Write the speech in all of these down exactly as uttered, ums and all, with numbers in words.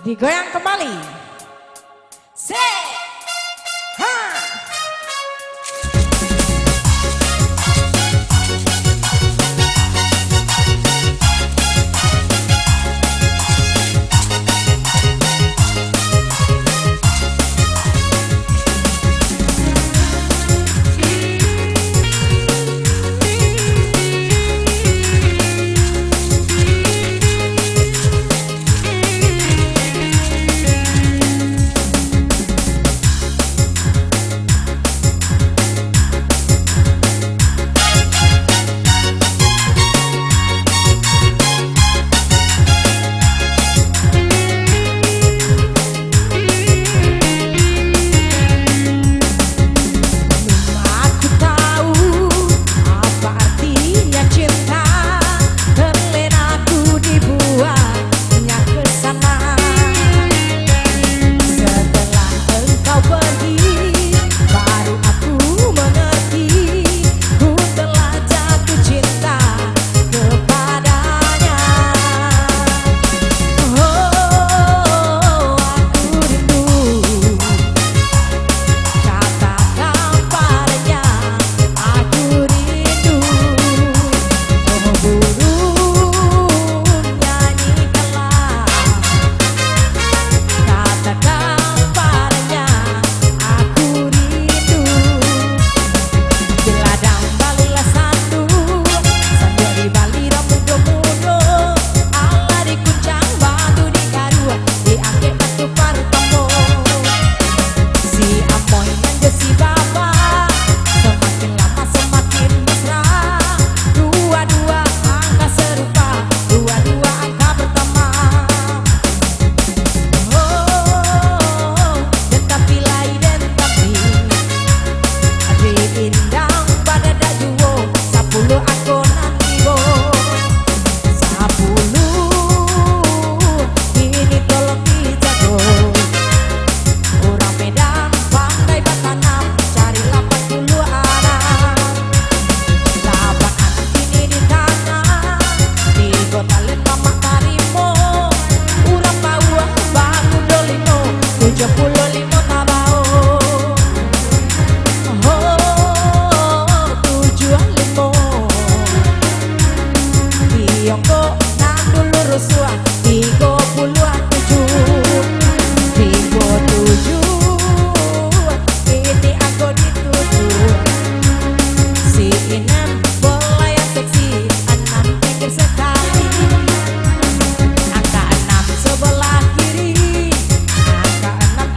Digoyang kembali. Se. Ha. Aku tahu apa artinya cinta, terlena ku dibuatnya ke sana. Setelah engkau pergi, baru aku mengerti, ku telah jatuh cinta kepadanya. Oh, aku rindu. Katakan padanya, aku rindu. Oh, burung, nyanyikanlah. Katakan padanya, aku rindu. Di ladang balilah sandu, sanduak di bali rambut mudo-mudo, alah dikuncang batu digaruak, diangkek batu partamo. Si amoy nan jo si baba, samakin lama samakin mesra, dua-dua angka sarupa, dua-dua angka partamo. Oh, den tapi lai den tapi, di indang badadak juo, sapuluah angko nan tibo. Sapuluah, kini tolong dijago. Urang Medan pandai batanam, cari lapan puluah anam. Lapan anam kini ditanam, tigo talun lamak tarimo. Urang Pauah baru dolimo, tujuah puluah limo tabao. Oh, tujuah limo. Tiongkok nan dulu rusuah, tigo puluah tujuah. Tigo tujuah, kini angko ditutuak. Si inam bola yang seksi, anam pinggir sakali. Angka anam sabalah kiri, angka anam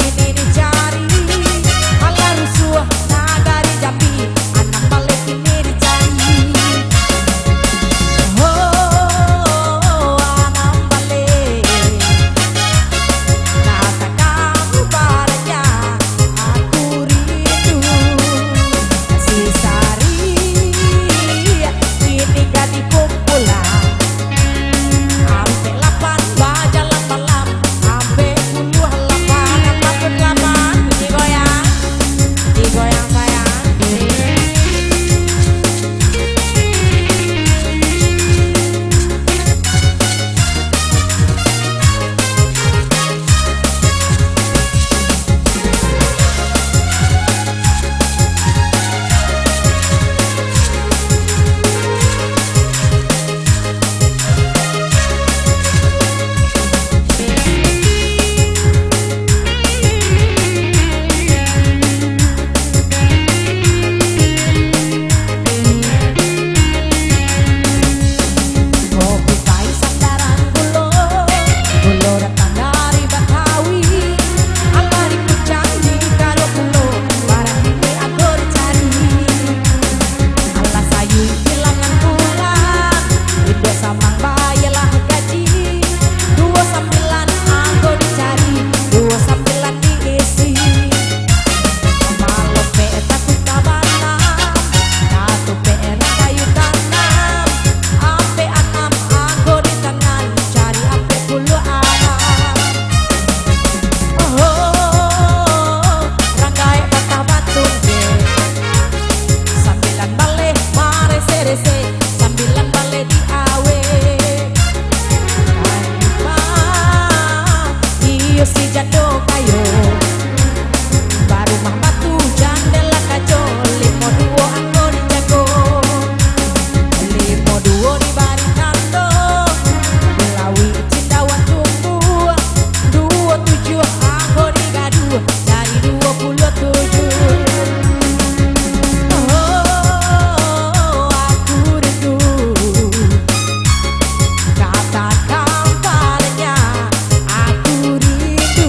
jando kayo. Barumah batu jandela kaco, limo duo anggo dijago. Limo duo dibari tando, lauik cindauan tumbuah. Duo tujuah anggo digaduah, jadi duo puluah tujuah. Oh, aku rindu. Katakan padanya, aku rindu.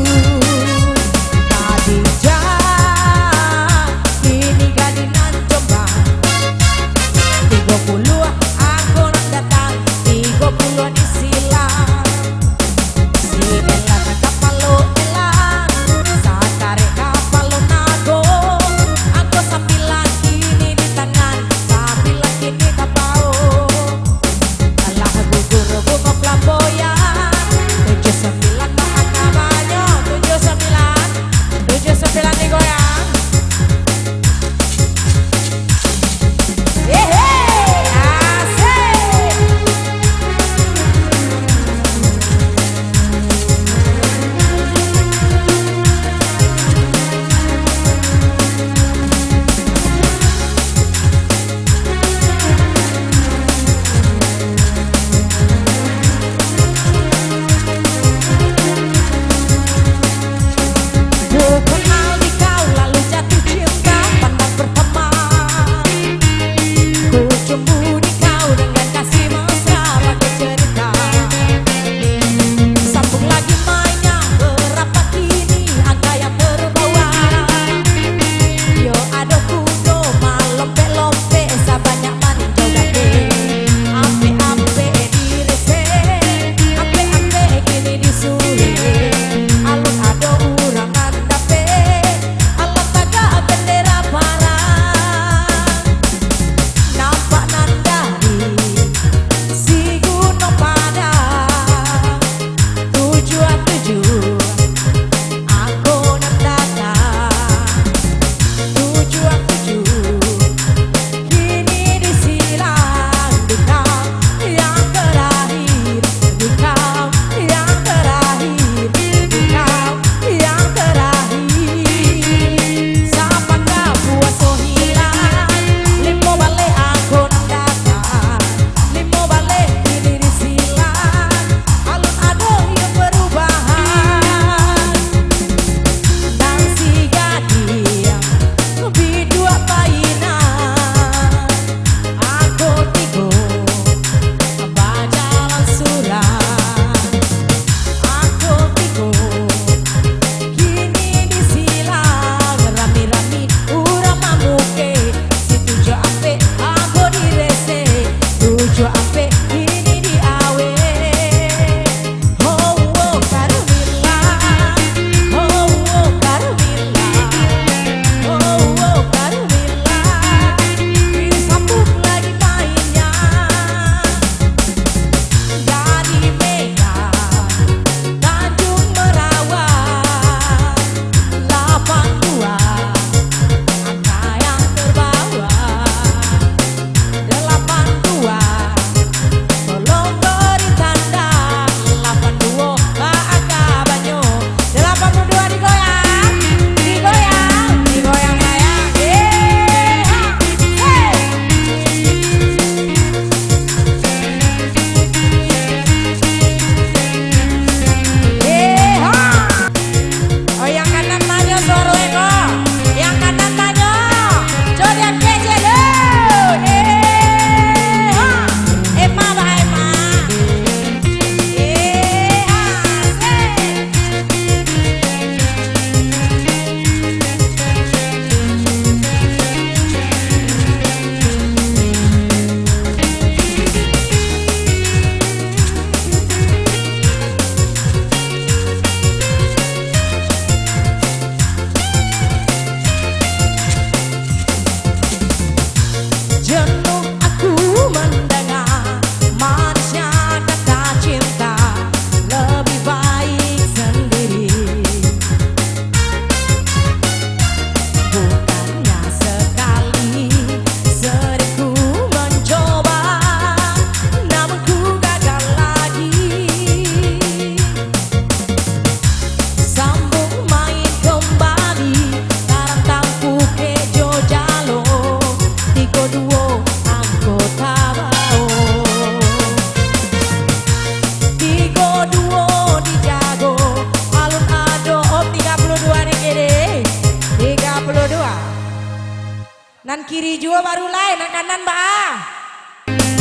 Kiri juo baru lai, nan kanan baa.